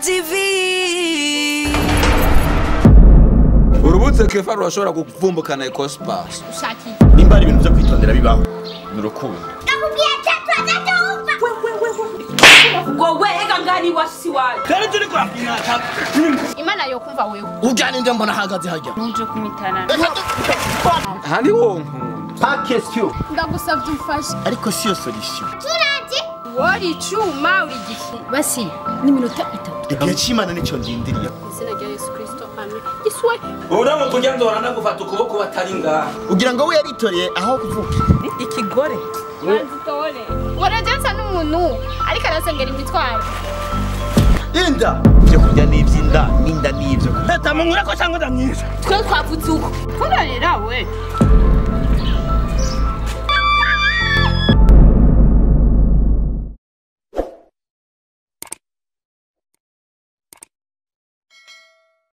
TV. Urubuze kefa rurashobora kuvumbukana ecospace. Ushakiye. Nimba ari ibintu byo kwitondera bibaho. Nurukundo. Ndakubwiye cyatwaza cyumva. Ngo we ega ngani wasi wayo. Kandi turi kurapina. Imana yo kumva wewe. Ujyane nde mbona hagaze hajya. Nuje kumitana. Handi wonko. Pas question. Ndagusavye umfashe. Ariko si yo solution. Turaje. Wori cuma uri giki. Basi ni minota 3. Igihe cy'Imana nicyo ndindiriye. Izina rya Yesu Kristo amen. Yesu we. Uramutse ujya nzora ndagufata ukuboko batari ngaha. Ugira ngo we yaritoreye aho kuvuka. Ikigore. Manzitore. Warajensa n'umuntu ariko arasengera imitwaro. Inda. Ibyo kurya ni iby'inda, n'inda ni ibyo kurya. Leta mungura ko cyangwa ndamwisha. Twe twavutse uko. Kurarira we.